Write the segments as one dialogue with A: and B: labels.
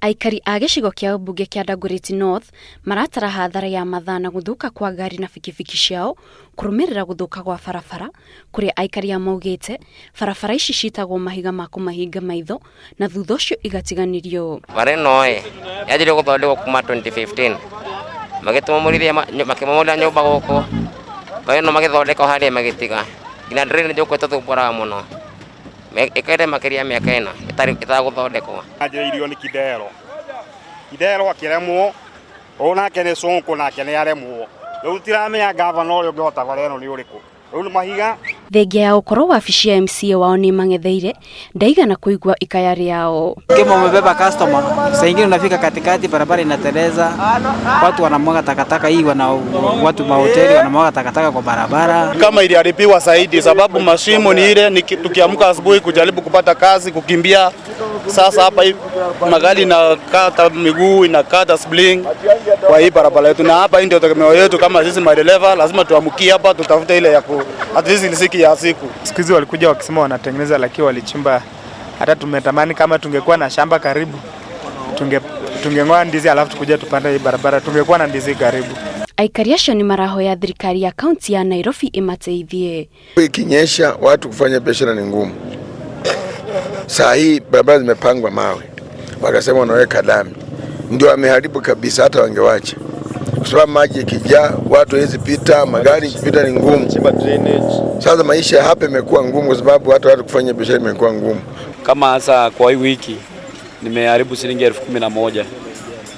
A: Aikari a gĩcigo kĩa ũmbunge kĩa Dagoretti North maratara hathara ya mathaa na gũthũka kwa ngari na bikibiki ciao kũrũmĩrĩra gũthũka gwa barabara kũrĩa aikari a maugĩte barabara ici citagwo mahiga ma kũmahinga maitho na thutha ũcio igatiganĩrio.
B: Bara ĩno ĩ yanjirie gũthondekwo kuma 2015 magĩtũmomorithia makĩmomorera nyũmba gũkũ bara ĩno magĩthondeka o harĩa magĩtiga nginya drainage gũkũ ĩtũthumbũraga mũno ĩkaire makĩria ya mĩaka ĩna ĩtagũthondekwo.
C: Anjĩrĩirio nĩ Kidero, Kidero akĩremwo, ũyũ nake nĩ Sonko nake nĩ aremwo, rĩu tũtiramenya ngavana ũrĩa ũngĩhota bara ĩno nĩ ũrĩkũ, rĩu nĩ mahiga.
A: Thengia ya gũkorwo wabici ya MCA wao nĩ ĩmang'etheire, ndaigana kũigua ikaya rĩao.
D: Kama umebeba customer, saa ingine unafika katikati, barabara inateleza, watu wanamwaga takataka hii, wana watu mahoteli wanamwaga takataka kwa barabara.
E: Kama iliharibiwa zaidi, sababu mashimo ni ile, tukiamka asubuhi kujaribu kupata kazi kukimbia. Sasa hapa hivi magari inakata miguu, inakata spring kwa hii barabara yetu, na hapa hii ndio tegemeo yetu kama sisi madereva, lazima tuamkie hapa tutafute ile ya ku at least riziki ya siku.
F: Siku hizi walikuja wakisema wanatengeneza, lakini walichimba. Hata tumetamani kama tungekuwa na shamba karibu tungeng'oa ndizi alafu tukuja tupande hii barabara, tungekuwa na ndizi karibu.
A: Aikari acio nĩ marahoya thirikari ya kaunti ya Nairobi ĩmateithie.
G: Ikinyesha watu kufanya biashara ni ngumu. Saa hii barabara zimepangwa mawe, wakasema wanaweka lami, ndio wameharibu kabisa. Hata wangewacha, kwa sababu maji ikijaa watu hawezi pita, magari ikipita ni ngumu. Sasa maisha hapa imekuwa ngumu, kwa sababu hata watu kufanya biashara imekuwa ngumu.
H: Kama hasa kwa hii wiki nimeharibu shilingi 11,000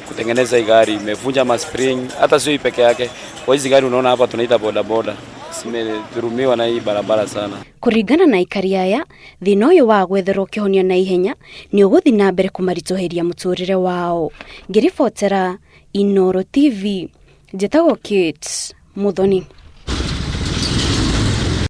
H: kutengeneza hii gari, imevunja ma spring, hata sio hii peke yake. Kwa hizi gari unaona hapa tunaita boda boda, zimedhulumiwa na hii barabara sana.
A: Kũringana na aikari aya, thĩna ũyũ wa gwetherwo kĩhonia na ihenya nĩ ũgũthiĩ na mbere kũmaritũhĩria mũtũrĩre wao. Ngĩribotera Inooro TV, njĩtagwo Kate Muthoni.